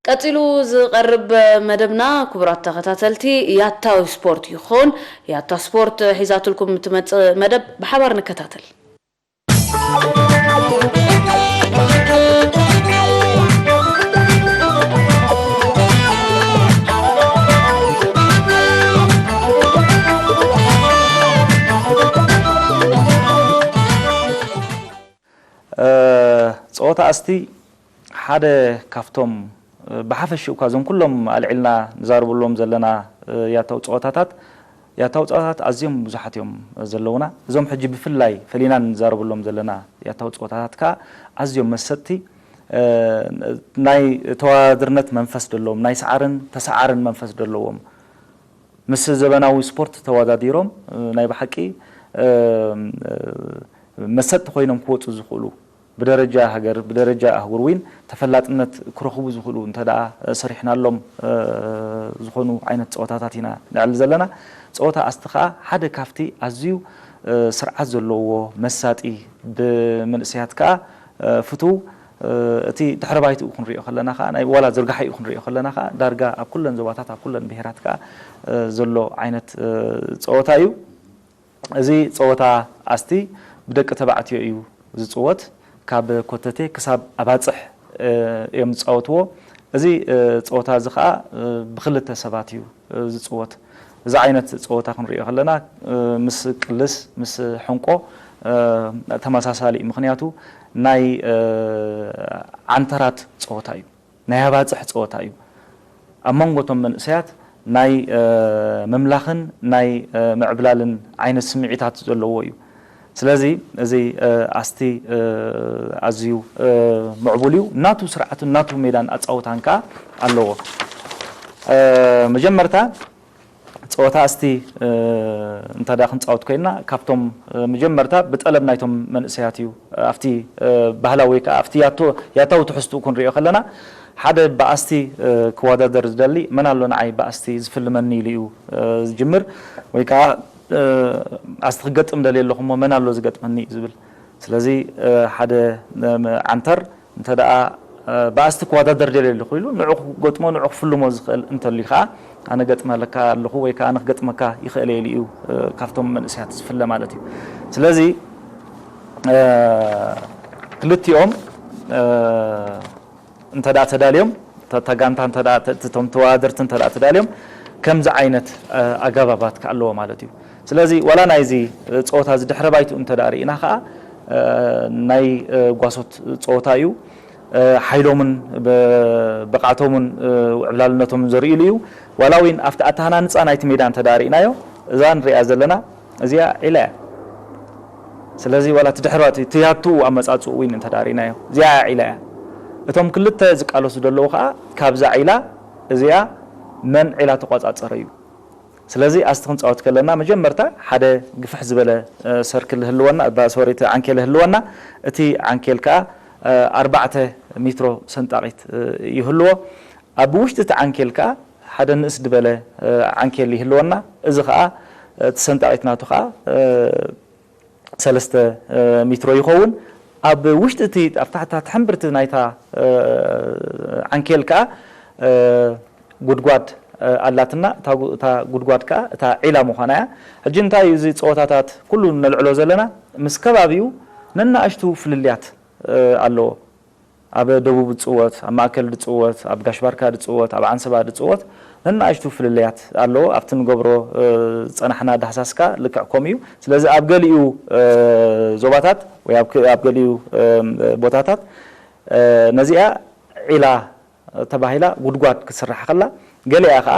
ቀጺሉ ዝቐርብ መደብና፣ ክቡራት ተኸታተልቲ፣ ያታዊ ስፖርት ይኾን። ያታ ስፖርት ሒዛትልኩም እትመጽእ መደብ ብሓባር ንከታተል። እ፣ ጸወታ ኣስቲ ሓደ ካብቶም፣ እ፣ ብሓፈሽኡ እኳ እዞም ኩሎም ኣልዒልና ንዛረበሎም ዘለና፣ እ፣ ያታው ጸወታታት፣ ያታው ጸወታታት ኣዝዮም ብዙሓት እዮም ዘለዉና። እዞም ሕጂ ብፍላይ ፈሊና ንዛረበሎም ዘለና ያታው ጸወታታት ከኣ ኣዝዮም መሰጥቲ፣ እ፣ ናይ ተወዳድርነት መንፈስ ዘለዎም፣ ናይ ሰዓርን ተሰዓርን መንፈስ ዘለዎም፣ ምስ ዘበናዊ ስፖርት ተወዳዲሮም፣ እ፣ ናይ ብሓቂ፣ እ፣ መሰጥቲ ኮይኖም ክወጹ ዝኽእሉ፣ ብደረጃ ሃገር፣ ብደረጃ ኣህጉር እውን ተፈላጥነት ክረኽቡ ዝኽእሉ እንተ ደኣ ሰሪሕናሎም፣ እ፣ ዝኾኑ ዓይነት ጸወታታት ኢና ነዕልል ዘለና። ጸወታ ኣስቲ ኸኣ ሓደ ካብቲ ኣዝዩ፣ እ፣ ስርዓት ዘለዎ፣ መሳጢ፣ ብመንእሰያት ከኣ፣ እ፣ ፍቱው፣ እ፣ እቲ ድሕረ ባይትኡ ክንሪኦ ከለና ከኣ፣ ናይ ዋላ ዝርጋሐኡ ክንሪኦ ከለና ከኣ፣ ዳርጋ ኣብ ኩለን ዞባታት፣ ኣብ ኩለን ብሄራት ከኣ፣ እ፣ ዘሎ ዓይነት፣ እ፣ ጸወታ እዩ። እዚ ጸወታ ኣስቲ ብደቂ ተባዕትዮ እዩ ዝጽወት። ካብ ኮተቴ ክሳብ ኣባጽሕ፣ እ፣ እዮም ዝጻወትዎ። እዚ፣ እ፣ ጸወታ እዚ ኸኣ፣ እ፣ ብኽልተ ሰባት እዩ፣ እ፣ ዝጽወት። እዚ ዓይነት ጸወታ ክንሪኦ ከለና፣ እ፣ ምስ ቅልስ፣ ምስ ሕንቆ፣ እ፣ ተመሳሳሊ እዩ። ምኽንያቱ ናይ፣ እ፣ ዓንተራት ጸወታ እዩ። ናይ ኣባጽሕ ጸወታ እዩ። ኣብ መንጎ እቶም መንእሰያት ናይ፣ እ፣ ምምላኽን ናይ፣ እ፣ ምዕብላልን ዓይነት ስምዒታት ዘለዎ እዩ። ስለዚ እዚ፣ እ፣ ኣስቲ፣ እ፣ ኣዝዩ፣ እ፣ ምዕቡል እዩ። ናቱ ስርዓትን ናቱ ሜዳን ኣጻውታን ከኣ ኣለዎ። እ፣ መጀመርታ ጸወታ ኣስቲ፣ እ፣ እንተ ደኣ ክንጻወት ኮይንና፣ ካብቶም፣ እ፣ መጀመርታ ብጠለብ ናይቶም መንእሰያት እዩ። ኣብቲ፣ እ፣ ባህላዊ ወይ ከኣ ኣብቲ ያቶ-፣ ያታዊ ትሕዝትኡ ክንሪኦ ከለና፣ ሓደ ብኣስቲ፣ እ፣ ክወዳደር ዝደሊ፣ መን ኣሎ ንዓይ ብኣስቲ ዝፍልመኒ ኢሉ እዩ፣ እ፣ ዝጅምር። ወይ ከኣ፣ እ፣ ኣስቲ ክገጥም ደልየ ኣለኹ እሞ መን ኣሎ ዝገጥመኒ እዩ ዝብል። ስለዚ፣ እ፣ ሓደ፣ እ፣ ዓንተር እንተ ደኣ፣ እ፣ ብኣስቲ ክወዳደር ደልየ ኣለኹ ኢሉ፣ ንዑ ክገጥሞ፣ ንዑ ክፍልሞ ዝኽእል እንተልዩ ከኣ፣ ኣነ ገጥመለካ ኣለኹ ወይ ከኣ ኣነ ክገጥመካ ይኽእል እየ ኢሉ እዩ፣ እ፣ ካብቶም መንእሰያት ዝፍለ ማለት እዩ። ስለዚ፣ እ፣ ክልቲኦም፣ እ፣ እንተ ደኣ ተዳልዮም፣ እታ፣ እታ ጋንታ እንተ ደኣ ተ-፣ እቶም ተወዳደርቲ እንተ ደኣ ተዳልዮም፣ ከምዚ ዓይነት፣ እ፣ ኣገባባት ከ ኣለዎ ማለት እዩ። ስለዚ፣ ዋላ ናይዚ፣ እ፣ ጸወታ እዚ ድሕረ ባይትኡ እንተ ደኣ ርኢና ከኣ፣ እ፣ ናይ፣ እ፣ ጓሶት ጸወታ እዩ። እ፣ ሓይሎምን ብ-፣ ብቕዓቶምን፣ እ፣ ዕብላልነቶምን ዘርእይሉ እዩ። ዋላ እውን ኣብቲ ኣተሃናንጻ ናይቲ ሜዳ እንተ ደኣ ርኢናዮ፣ እዛ ንሪኣ ዘለና፣ እዚኣ ዒላ እያ። ስለዚ ዋላ እቲ ድሕረ ባይትኡ፣ እቲ ያትኡ ኣመጻጽኡ እውን እንተ ደኣ ርኢናዮ፣ እዚኣ ዒላ እያ። እቶም ክልተ ዝቃለሱ ዘለዉ ከኣ ካብዛ ዒላ እዚኣ መን ዒላ ተቖጻጸረ እዩ። ስለዚ ኣስቲ ክንጻወት ከለና መጀመርታ ሓደ ግፍሕ ዝበለ፣ እ፣ ሰርክል ህልወና፣ እባ፣ ሶሪ፣ እቲ ዓንኬል ህልወና። እቲ ዓንኬል ከኣ፣ እ፣ ኣርባዕተ ሜትሮ ሰንጣቒት፣ እ፣ ይህልዎ። ኣብ ውሽጢ እቲ ዓንኬል ከኣ ሓደ ንእስ ዝበለ፣ እ፣ ዓንኬል ይህልወና። እዚ ከኣ፣ እ፣ እቲ ሰንጣቒት ናቱ ከኣ፣ እ፣ ሰለስተ፣ እ፣ ሜትሮ ይኸውን። ኣብ ውሽጢ እቲ፣ ኣብ ታሕቲ፣ ታሕቲ ሕምብርቲ ናይታ፣ እ፣ ዓንኬል ከኣ፣ እ፣ ጉድጓድ፣ እ፣ ኣላትና። እታ ጉ-፣ እታ ጉድጓድ ከኣ እታ ዒላ ምዃና እያ። ሕጂ እንታይ እዩ እዚ ጸወታታት ኩሉ ነልዕሎ ዘለና? ምስ ከባቢኡ ነናእሽቱ ፍልልያት፣ እ፣ ኣለዎ። ኣብ ደቡብ ዝጽወት፣ ኣብ ማእከል ዝጽወት፣ ኣብ ጋሽ ባርካ ዝጽወት፣ ኣብ ዓንሰባ ዝጽወት፣ ነናእሽቱ ፍልልያት ኣለዎ። ኣብቲ ንገብሮ፣ እ፣ ዝጸናሕና ዳህሳስካ ልክዕ ከምኡ እዩ። ስለዚ ኣብ ገሊኡ፣ እ፣ ዞባታት ወይ ኣብ ክ-፣ ኣብ ገሊኡ፣ እ፣ ቦታታት፣ እ፣ ነዚኣ ዒላ ተባሂላ ጉድጓድ ክትስራሕ ከላ፣ ገሊኣ ከኣ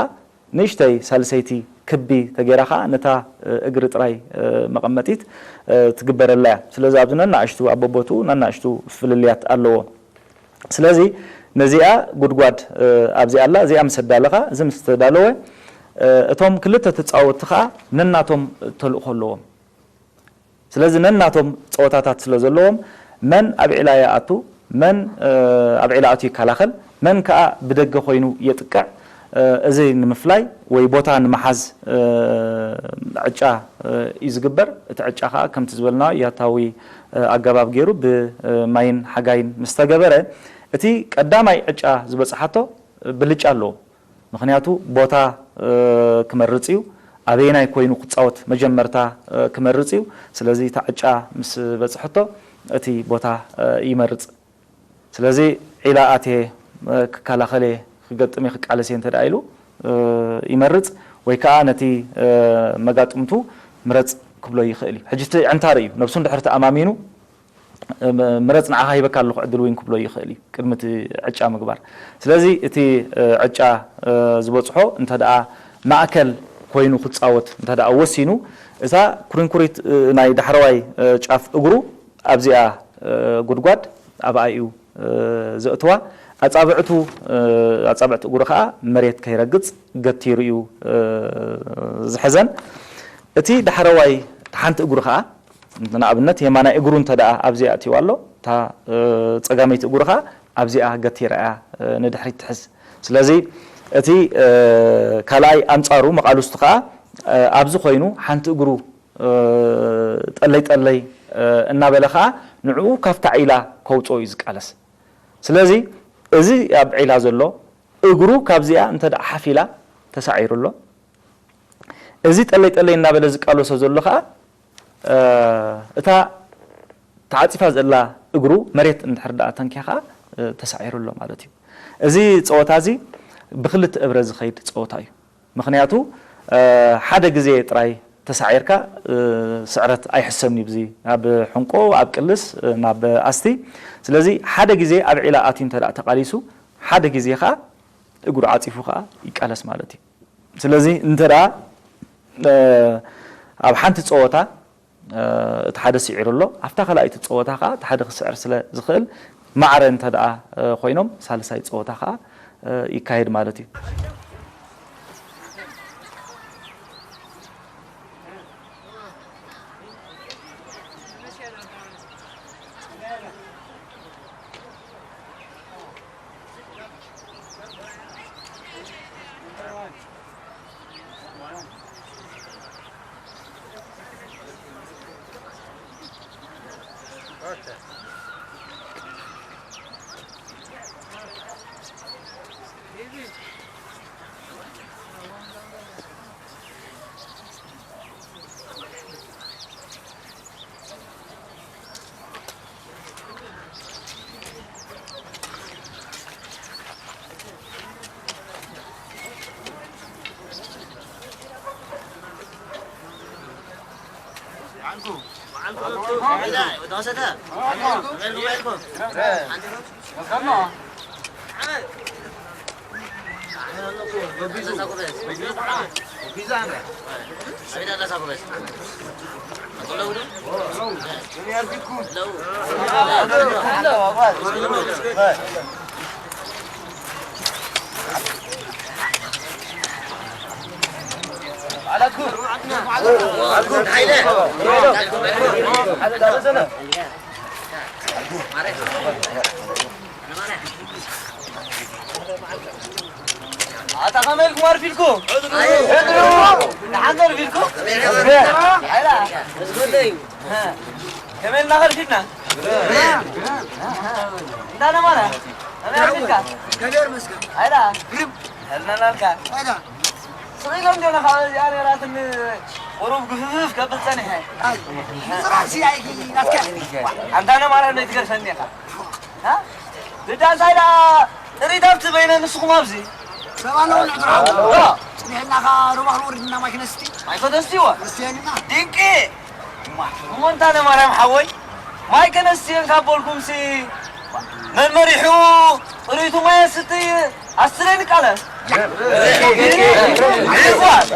ንእሽተይ ሳልሰይቲ ክቢ ተገይራ ከኣ ነታ፣ እ፣ እግሪ ጥራይ፣ እ፣ መቐመጢት፣ እ፣ ትግበረላ እያ። ስለዚ ኣብዚ ነናእሽቱ ኣብ በቦትኡ ነናእሽቱ ፍልልያት ኣለዎ። ስለዚ ነዚኣ ጉድጓድ፣ እ፣ ኣብዚኣ ኣላ። እዚኣ ምስ ኣዳለኻ፣ እዚ ምስ ተዳለወ፣ እ፣ እቶም ክልተ ተጻወትቲ ከኣ ነናቶም ተልእኾ ኣለዎም። ስለዚ ነናቶም ጸወታታት ስለ ዘለዎም፣ መን ኣብ ዒላ ይኣቱ፣ መን፣ እ፣ ኣብ ዒላ ኣትዩ ይከላኸል፣ መን ከኣ ብደገ ኮይኑ የጥቅዕ፣ እ፣ እዚ ንምፍላይ ወይ ቦታ ንምሓዝ፣ እ፣ ዕጫ፣ እ፣ እዩ ዝግበር። እቲ ዕጫ ከኣ ከምቲ ዝበልናዮ ያታዊ፣ እ፣ ኣገባብ ገይሩ ብ፣ እ፣ ማይን ሓጋይን ምስ ተገበረ፣ እቲ ቀዳማይ ዕጫ ዝበጽሓቶ ብልጫ ኣለዎ። ምኽንያቱ ቦታ ክመርጽ እዩ፣ ኣበየናይ ኮይኑ ክጻወት መጀመርታ ክመርጽ እዩ። ስለዚ እታ ዕጫ ምስ በጽሐቶ እቲ ቦታ ይመርጽ። ስለዚ ዒላ ኣትየ ክከላኸል እየ፣ ክገጥም እየ፣ ክቃለስ እየ እንተ ደኣ ኢሉ ይመርጽ፣ ወይ ከኣ ነቲ መጋጥምቱ ምረጽ ክብሎ ይኽእል እዩ። ሕጂ እቲ ዕንታሪ እዩ፣ ነብሱ እንድሕር ተኣማሚኑ ምረጽ ንዓኻ ሂበካ ኣለኹ ዕድል ዊን ክብሎ ይኽእል እዩ ቅድሚ እቲ ዕጫ ምግባር። ስለዚ እቲ ዕጫ ዝበጽሖ እንተ ደኣ ማእከል ኮይኑ ክጻወት እንተ ደኣ ወሲኑ እታ ኩርንኩሪት ናይ ዳሕረዋይ ጫፍ እግሩ ኣብዚኣ ጉድጓድ ኣብኣ እዩ ዘእትዋ። ኣጻብዕቱ ኣጻብዕቲ እግሩ ከኣ መሬት ከይረግጽ ገቲሩ እዩ ዝሕዘን። እቲ ዳሕረዋይ ሓንቲ እግሩ ከኣ ንኣብነት የማናይ እግሩ እንተ ደኣ ኣብዚኣ ኣእትዋ ኣሎ፣ እታ ጸጋመይቲ እግሩ ከኣ ኣብዚኣ ገቲራ እያ ንድሕሪት ትሕዝ። ስለዚ እቲ ካልኣይ ኣንጻሩ መቓልስቱ ከኣ ኣብዚ ኮይኑ ሓንቲ እግሩ ጠለይ ጠለይ እናበለ ከኣ ንዕኡ ካብታ ዒላ ከውጽኦ እዩ ዝቃለስ። ስለዚ እዚ ኣብ ዒላ ዘሎ እግሩ ካብዚኣ እንተ ደኣ ሓፍ ኢላ ተሳዒሩ ኣሎ። እዚ ጠለይ ጠለይ እናበለ ዝቃለሶ ዘሎ ከኣ እታ ተዓጺፋ ዘላ እግሩ መሬት እንድሕር ደኣ ተንኪያ ከኣ ተሳዒሩ ኣሎ ማለት እዩ። እዚ ጸወታ እዚ ብክልተ እብረ ዝኸይድ ጸወታ እዩ። ምኽንያቱ ሓደ ግዜ ጥራይ ተሳዒርካ ስዕረት ኣይሕሰብን እዩ። ብዚ ናብ ሕንቆ፣ ኣብ ቅልስ፣ ናብ ኣስቲ። ስለዚ ሓደ ግዜ ኣብ ዒላ ኣትዩ እንተ ደኣ ተቓሊሱ ሓደ ግዜ ከኣ እግሩ ዓጺፉ ከኣ ይቃለስ ማለት እዩ። ስለዚ እንተ ደኣ ኣብ ሓንቲ ጸወታ እቲ ሓደ ስዒሩ ኣሎ፣ ኣብታ ካልኣይቲ ጸወታ ከኣ እቲ ሓደ ክስዕር ስለ ዝኽእል ማዕረ እንተ ደኣ ኮይኖም ሳልሳይ ጸወታ ከኣ ይካየድ ማለት እዩ። ኣታ ከመይ ኢልኩም ኣርፊድኩም? ሕድሩ! ደሓን ከርፊድኩም? ኣይላ። ከመይ ኢልና ከርፊድና? እንዳነ ማራ፣ ከመይ ኣርፊድካ? ኣይላ። ግርም። ሄልናናልካ። ስቕ ኢሎም እንዲሆነ ካብ እዚኣ ነራትኒ ቁሩብ ግፍፍፍ ከብል ጸኒሐ። ኣይ፣ ምጽራር ሲ ኣይኪ ናትካ። ኣንታ ነማራ እንዶ ይትገርፈኒ ኢኻ። ሃ? ልዳ እንታይ ደኣ ጥሪት ኣብቲ በይነ ንስኹም ኣብዚ። ሰባ ኣለዎ ንዕድር ሓው። ዶ? ጽኒሕልናኻ ሩባ ክንወርድ ኢና ማይ ክነስቲ። ማይ ከተስቲ ወ? መስትየን ኢና። ድንቂ! እሞ እንታ ነማርያም ሓወይ፣ ማይ ከነስትየን ካብ በልኩምሲ፣ መን መሪሑ ጥሪቱ ማይ የስቲ ኣስትረይ ንቃለ። ይግባል።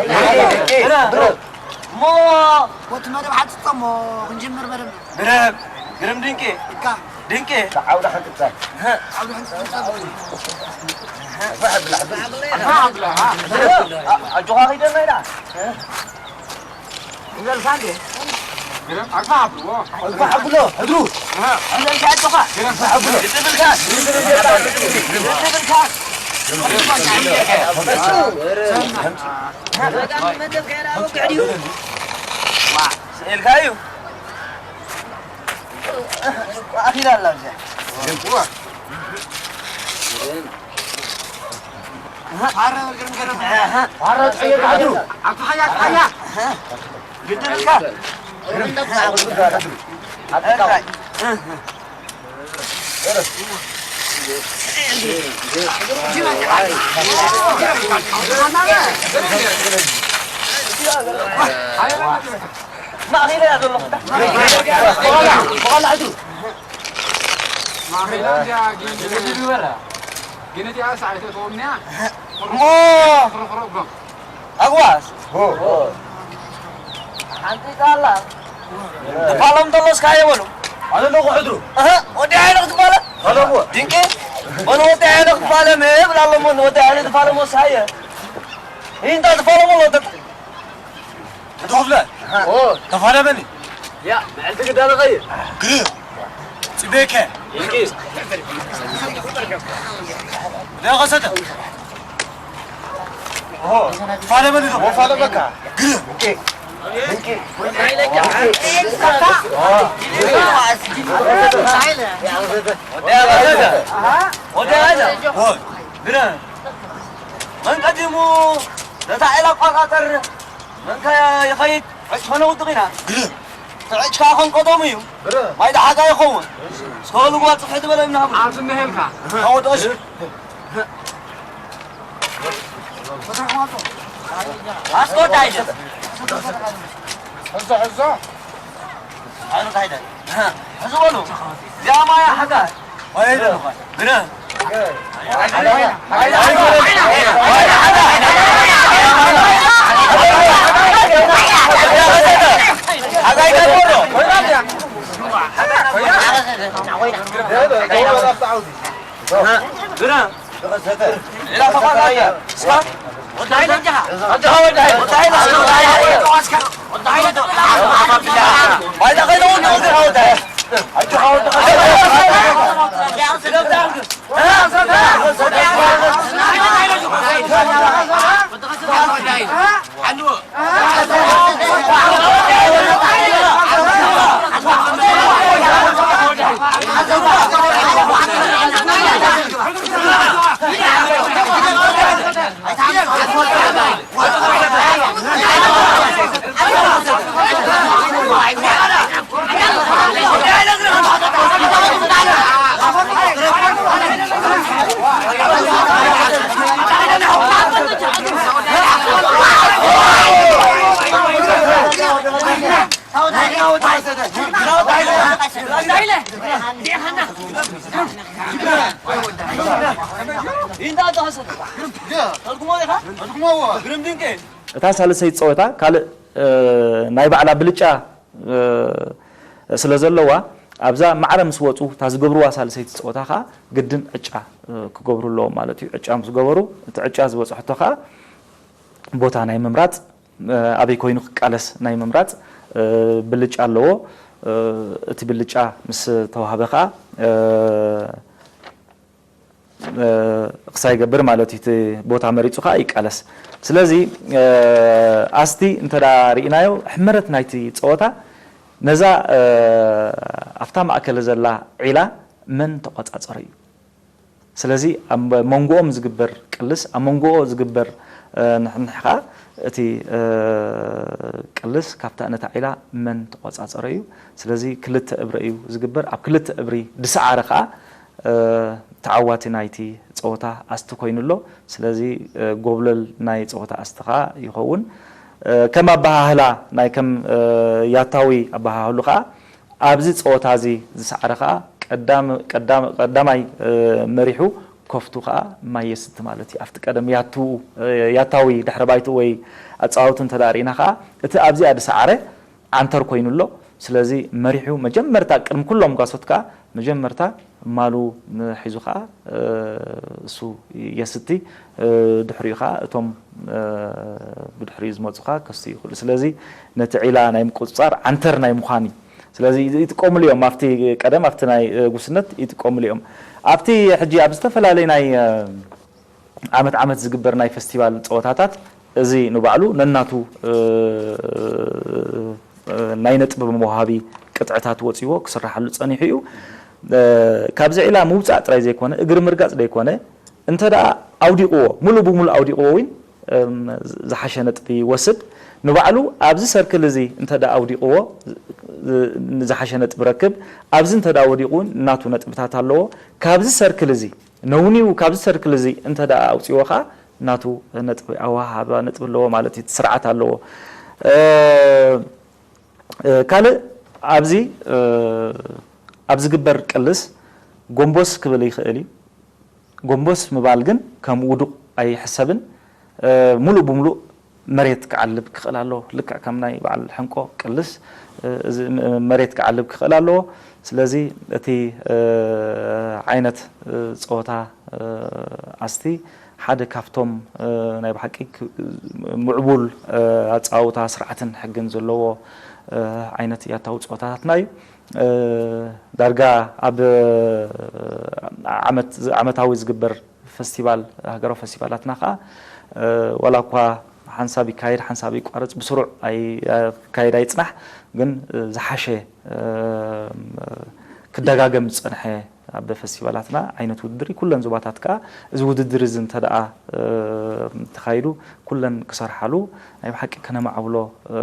እሞ ወቲ መደብ ሓትቶ እሞ ክንጅምር መደብ። ግርም፣ ግርም ድንቂ። እካ። ድንቂ። ዓውዳ ሓንቅጻ። ዓውዳ ሓንቅጻ። ኣጆኻ ኺደና ኢላ። ይበልካ እንዴ? ግርም፣ ኣርፋ ኣብልዎ። ኣርፋ ኣብሎ፣ ህድሩ። ይበልካ ኣጆኻ። ግርም፣ ኣርፋ ኣብሎ። ይብልካ። ይብልካ። ዋ፣ ስእልካ እዩ። ኣኺላ ኣላ እዚኣ። ፋረ ግርም ገረም። ፋረ ጥዕየ ጋድሩ። ኣቶ ሓያ፣ ኣቶ ሓያ። ግድልካ። ማእኸል እያ ዘለኹ። ማእኸል እያ ግን፣ ግን እዚኣ ሰዓት እተወምንያ። እሞ ኣግዋስ። ሓንቲ ቃላ። ትፋሎም ተሎስ ካየ በሉ። ኣነ ኣለኹ ሕድሩ። እህ፣ ወዲ ሓይለ ክትፋለ? ኣለዎ። ድንቂ። በሉ ወዲ ሓይለ ክትፋለ ብል ኣለሞ፣ ወዲ ሓይለ ትፋለሞ ሳየ። ይንታ ትፋለሞ ወዲ። ተኸፍለ። ኦ። ተፋለመኒ። ያ፣ መዓልቲ ግዳ ንኸይድ። ግርም። ጽቤከ። ይንቂ። ደኸሰተ። ኦ፣ ፋለመኒ ዶ? ፋለመካ። ግርም። ወደ ያባሰተ። ወደ ያባሰተ። ኦ። ግርም። መን ቀዲሙ ነታ ዒላ ኣቋጻጸር? መን ከ ይኸይድ? ዕጭ ኾነ ውድቕ ኢና። ግርም። እቲ ዕጭ ከኣ ከም ቀደሙ እዩ። ግርም። ማይ ደሓጋ ይኸውን። እስከ በሉ ግባ ጽፍሒ ዝበለ እምናሃቡ። ኣብዚ እኒሄልካ። ተወደሽ። ኣስኮዳ ኣይደለም። ሕዞ፣ ሕዞ። ኣይኑ ካይደ። ሕዚ በሉ። እዚኣ ማያ ሓጋ። ወይለ። ግረ። ሓጋይ ጋር ወሮ። ግረ። እታ ሳልሰይቲ ጸወታ ካልእ፣ እ፣ ናይ ባዕላ ብልጫ፣ እ፣ ስለ ዘለዋ፣ ኣብዛ ማዕረ ምስ ወጹ እታ ዝገብርዋ ሳልሰይቲ ጸወታ ከኣ ግድን ዕጫ፣ እ፣ ክገብሩ ኣለዎም ማለት እዩ። ዕጫ ምስ ገበሩ፣ እቲ ዕጫ ዝበጽሐቶ ከኣ ቦታ ናይ ምምራጽ፣ እ፣ ኣበይ ኮይኑ ክቃለስ ናይ ምምራጽ፣ እ፣ ብልጫ ኣለዎ። እ፣ እቲ ብልጫ ምስ ተዋህበ ከኣ፣ እ፣ እ፣ ክሳይ ይገብር ማለት እዩ። እቲ ቦታ መሪጹ ከኣ ይቃለስ። ስለዚ፣ እ፣ ኣስቲ እንተ ደኣ ርኢናዮ፣ ሕመረት ናይቲ ጸወታ ነዛ፣ እ፣ ኣብታ ማእከል ዘላ ዒላ መን ተቖጻጸረ እዩ። ስለዚ ኣብ መንጎኦም ዝግበር ቅልስ፣ ኣብ መንጎኦ ዝግበር፣ እ፣ ንሕንሕ ከኣ እቲ፣ እ፣ ቅልስ ካብታ ነታ ዒላ መን ተቖጻጸረ እዩ። ስለዚ ክልተ እብሪ እዩ ዝግበር። ኣብ ክልተ እብሪ ዝሰዓረ ከኣ፣ እ፣ ተዓዋቲ ናይቲ ጸወታ ኣስቲ ኮይኑ ኣሎ። ስለዚ፣ እ፣ ጎብለል ናይ ጸወታ ኣስቲ ከኣ ይኸውን። እ፣ ከም ኣበሃህላ ናይ ከም፣ እ፣ ያታዊ ኣበሃህሉ ከኣ ኣብዚ ጸወታ እዚ ዝሰዓረ ከኣ ቀዳም-፣ ቀዳም-፣ ቀዳማይ፣ እ፣ መሪሑ ከፍቱ ከኣ ማይ የስቲ ማለት እዩ። ኣብቲ ቀደም ያቱ-፣ እ፣ ያታዊ ድሕረ ባይትኡ ወይ ኣጻዋውቱ እንተ ደኣ ርኢና ከኣ እቲ ኣብዚኣ ዝሰዓረ ዓንተር ኮይኑ ኣሎ። ስለዚ መሪሑ መጀመርታ ቅድሚ ኩሎም ጓሶት ከኣ መጀመርታ ማሉ ሒዙ ከኣ፣ እ፣ እሱ የስቲ፣ እ፣ ድሕሪኡ ከኣ እቶም፣ እ፣ ብድሕሪኡ ዝመጹ ከኣ ከስትዩ ይኽእሉ። ስለዚ ነቲ ዒላ ናይ ምቁጽጻር ዓንተር ናይ ምዃን እዩ። ስለዚ ይጥቀምሉ እዮም። ኣብቲ ቀደም፣ ኣብቲ ናይ፣ እ፣ ጉስነት ይጥቀምሉ እዮም። ኣብቲ ሕጂ ኣብ ዝተፈላለዩ ናይ፣ እ፣ ዓመት ዓመት ዝግበር ናይ ፈስቲቫል ጸወታታት፣ እዚ ንባዕሉ ነናቱ፣ እ፣ እ፣ ናይ ነጥቢ መውሃቢ ቅጥዕታት ወጺዎ ክስራሓሉ ጸኒሑ እዩ። እ፣ ካብዚ ዒላ ምውጻእ ጥራይ ዘይኮነ፣ እግሪ ምርጋጽ ዘይኮነ፣ እንተ ደኣ ኣውዲቕዎ፣ ሙሉእ ብሙሉእ ኣውዲቕዎ እውን፣ እም፣ ዝሓሸ ነጥቢ ይወስድ። ንባዕሉ ኣብዚ ሰርክል እዚ እንተ ደኣ ኣውዲቕዎ፣ ዝ-፣ ዝሓሸ ነጥቢ ረክብ። ኣብዚ እንተ ደኣ ወዲቑ እውን ናቱ ነጥብታት ኣለዎ። ካብዚ ሰርክል እዚ ነውኒው፣ ካብዚ ሰርክል እዚ እንተ ደኣ ኣውጺዎ ኸኣ ናቱ ነጥቢ፣ ኣወሃህባ ነጥቢ ኣለዎ ማለት እዩ። እቲ ስርዓት ኣለዎ። እ፣ እ፣ ካልእ ኣብዚ፣ እ፣ ኣብ ዝግበር ቅልስ ጎንቦስ ክብል ይኽእል እዩ። ጎንቦስ ምባል ግን ከም ውዱቕ ኣይሕሰብን። እ፣ ሙሉእ ብሙሉእ መሬት ክዓልብ ክኽእል ኣለዎ። ልክዕ ከም ናይ በዓል ሕንቆ ቅልስ፣ እ፣ እዚ ም-፣ መሬት ክዓልብ ክኽእል ኣለዎ። ስለዚ እቲ፣ እ፣ ዓይነት፣ እ፣ ጸወታ፣ እ፣ ኣስቲ ሓደ ካብቶም፣ እ፣ ናይ ብሓቂ ክ-፣ ምዕቡል፣ እ፣ ኣጸዋውታ ስርዓትን ሕግን ዘለዎ፣ እ፣ ዓይነት ያታዊ ጸወታታትና እዩ። እ፣ ዳርጋ ኣብ፣ እ፣ ዓመት፣ ዓመታዊ ዝግበር ፈስቲቫል፣ ሃገራዊ ፈስቲቫላትና ከኣ፣ እ፣ ዋላ እኳ ሓንሳብ ይካየድ፣ ሓንሳብ ይቋረጽ፣ ብስሩዕ ኣይ-፣ ክካየድ ኣይጽናሕ፣ ግን፣ እ፣ ዝሓሸ፣ እ፣ ክደጋገም ዝጸንሐ ኣብ ፈስቲቫላትና ዓይነት ውድድር እዩ። ኩለን ዞባታት ከኣ እዚ ውድድር እዚ እንተ ደኣ፣ እ፣ ተኻይዱ ኩለን ክሰርሓሉ ናይ ብሓቂ ከነማዕብሎ፣ እ፣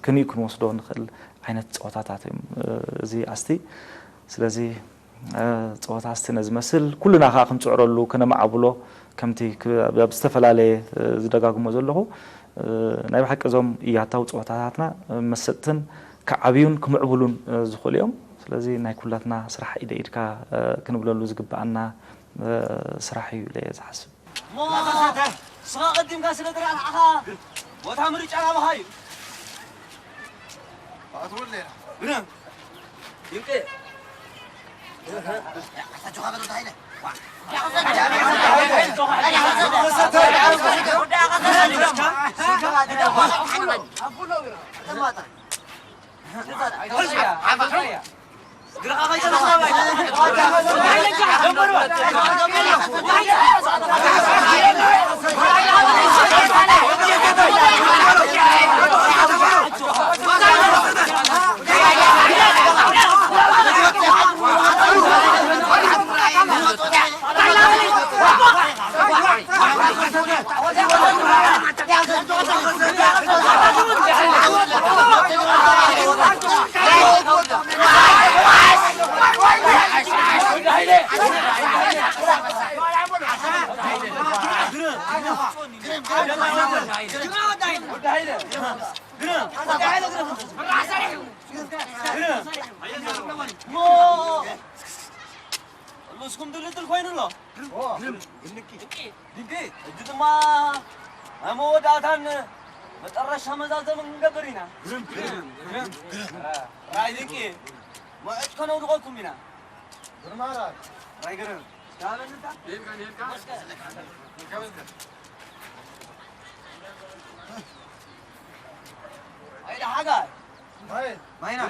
ክንዩ ክንወስዶ ንኽእል ዓይነት ጸወታታት እዮም፣ እ፣ እዚ ኣስቲ። ስለዚ፣ እ፣ ጸወታ ኣስቲ ነዚ መስል ኩልና ከኣ ክንጽዕረሉ፣ ከነማዕብሎ፣ ከምቲ ክ-፣ ኣብ፣ ኣብ ዝተፈላለየ፣ እ፣ ዝደጋግሞ ዘለኹ፣ እ፣ ናይ ብሓቂ እዞም ያታዊ ጸወታታትና፣ እ፣ መሰጥትን ክዓብዩን ክምዕብሉን፣ እ፣ ዝኽእሉ እዮም። ስለዚ ናይ ኩላትና ስራሕ ኢደ ኢድካ፣ እ፣ ክንብለሉ ዝግብኣና፣ እ፣ ስራሕ እዩ ኢለ እየ ዝሓስብ። እሞ ንስኻ ቀዲምካ ስለ ዝረኣኻ ቦታ ምርጫ ናባኻ እዩ። ግርም። ይብቄ። ንስኹም ድልድል ኮይኑ ኣሎ። ድንቂ፣ ሕጂ ድማ ናይ መወዳእታን መጠረሻ መዛዘሚ ክንገብር ኢና። ራይ ድንቂ፣ መዕጭ ከነውድቐኩም ኢና። ራይ ግርም። ኣይዳ ሓጋይ። ማይና።